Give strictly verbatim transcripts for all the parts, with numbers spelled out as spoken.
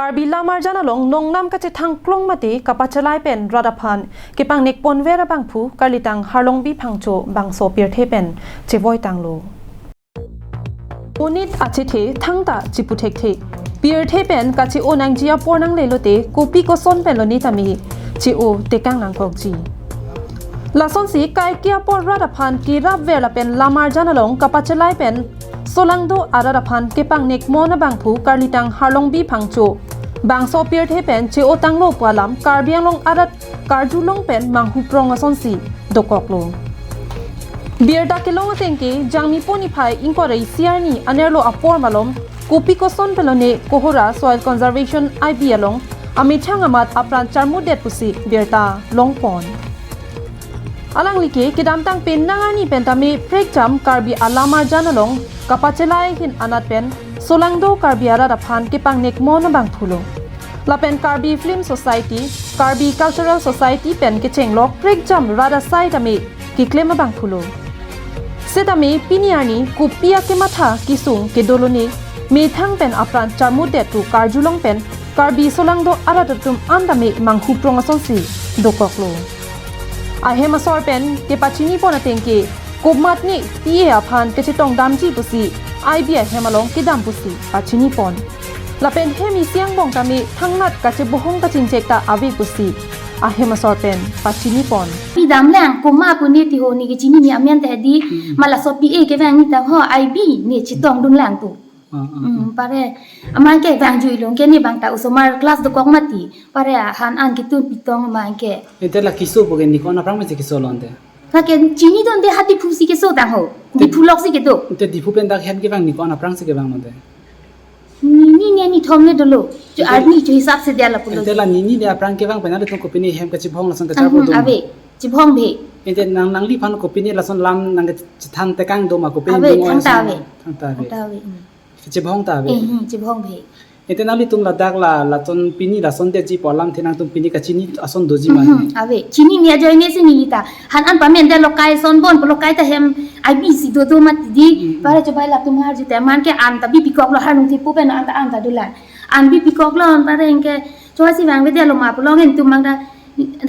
Karbi Lamarjan along nongnam kachethang klong mate kapachelai pen rat aphan kepangnek ponver abangphu Karlitang Harlongbi Phangcho bangso pirthe pen chevoitanglo. Monit achethe thangta chipu thekthe. Pirthe pen kache-o nangji apor nanglelote kopi koson pen lone tame che-o tekang nangkokji. Lasonsi kaike apor rat aphan kerapver lapen Lamarjan along kapachelai pen solangdo arat aphan kepangnek mon abangphu Karlitang Harlongbi Phangcho bangso pirthe pen che-otanglo pu alam Karbi Anglong arat karjulong pen manghuprong asonsi dokoklo. Birta kelong atengke Jangmipo niphai ingkoi ra isi arni anerlo apor malom kopi koson pen lone Kohora Soil Conservation I B along amethang amat apran charmutdet pusi birta longpon. Alanglike kedamtang pen nang arni pen tame prekjam Karbi Lamarjan along kapachelai ahin anat pen solangdo Karbi arat aphan kepangnek mon abangphulo. Lapen Karbi Film Society, Karbi Cultural Society pen kechenglok prekjam rat asai tame keklem abangphulo. Setame pini arni kopi akematha kesung kedo lone methang pen apran charmutdet pu karjulong pen Karbi solangdo arat atum an tame manghuprong asonsi dokoklo. Ahem asor pen kepachinipon atengke komatne P A aphan kachetong damji pusi I B ahem along kedam pusi pachinipon. Lapen hem isi angbong tame thangnat kachebohong kachingchek ta ave pusi ahem asor pen pachinipon. Pi damlang, koma pu ne tiho, ne kechinine amen ta hedi. Hmm. Ma laso P A kevang ni tang ho, I B ne chetongdunlang pu. Ah, ah, Hmm, ah. Pare, aman ke vangjuilo, ke ne bang ta osomar class dokok mati. Pare, han an ketun pitong aman ke. Ente la keso pu ke ne ko-an aphrang pensi keso lo ante? Lake chinidunde, ha Diphu si keso tang ho. Te- Diphu lok si kedo. Ente Diphu pen dak hem kevang ne ko-an aphrang si kevang lo ante? Nini ne nithom ne dolo. Jo Ente- arni jo hisap si dia lapulo. Ente la nini ne aphrang kevang pen nanglitum kopine hem kachebohong lason kacharbo Hmm, do ma? Ave. Chebohong bhe. Ente nang nangliphan kopine lason lam nangkachethang tekang do ma, kopine Thangta ding ave. Thangta ave. Thangta ave. Hmm. Chebohong ta ave. Eh, hmm, chebohong bhe. Ente nanglitum ladak la, lason pini lason detji pu alamthe nangtum pini kachini ason doji ma? Mhm, ave. Chinine ajoine si neli ta. Han an pamendetlo, kai son bon pulo, kai ta hem I B si dodo mati di. Hmm. Pare chobai latum arju te, aman ke an ta bipikoklo, harnung thipu pen an ta, an ta dolang. An bipikoklo, an pare anke choba si vangvedetlo ma pulo, ngen tum bang ta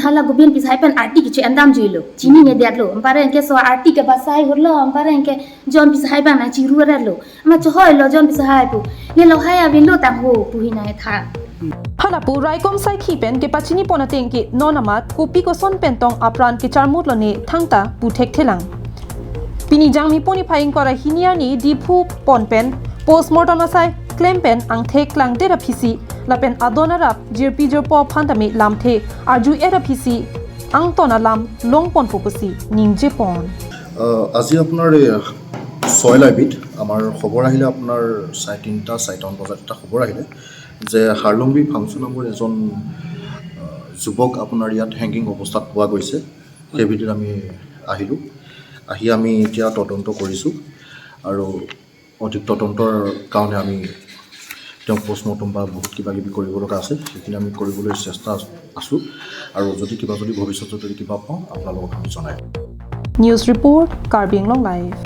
hala Gobind Pisahai pen arti kecho-endamjuilo. Chinine detlo. Ampare anke so arti ke basai hurlo, ampare anke John Pisahai bang nangchiru detlo. Ama chohoilo John Pisahai pu. Ne lo hai avelo tang ho pu hina etha. Halapu raikom saikhi pen kepachinipon atengke non amat kopi koson pen tong apran kecharmutlo ne thangta pu thekthelang. Pini Jangmipo niphai ingkoi ra hini arni Diphu pon pen postmortem asai klem pen angthek klangdet aphisi lapen adon arap jirpi jirpo aphan tame lamthe arju-et aphisi angton alam longponpo pusi ningjepon. আহ, আজি আপোনাৰ এই ছয় লাইবিত আমাৰ খবৰ আহিলে, আপোনাৰ চাৰে তিনিটা, চাৰিটামান বজাত এটা খবৰ আহিলে যে হাৰলুংবি ফাংচু নামৰ এজন, আহ, যুৱক আপোনাৰ ইয়াত হেংগিং অৱস্থাত পোৱা গৈছে। সেইবিধত আমি আহিলোঁ। আহি আমি এতিয়া তদন্ত কৰিছোঁ আৰু অধিক তদন্তৰ কাৰণে আমি তেওঁক পষ্টমৰ্টম বা বহুত কিবা কিবি কৰিব লগা আছে, সেইখিনি আমি কৰিবলৈ চেষ্টা আছোঁ। আৰু যদি কিবা, যদি ভৱিষ্যতে যদি কিবা পাওঁ, আপোনালোকক আমি জনাই দিম। News report, Karbi Anglong Live.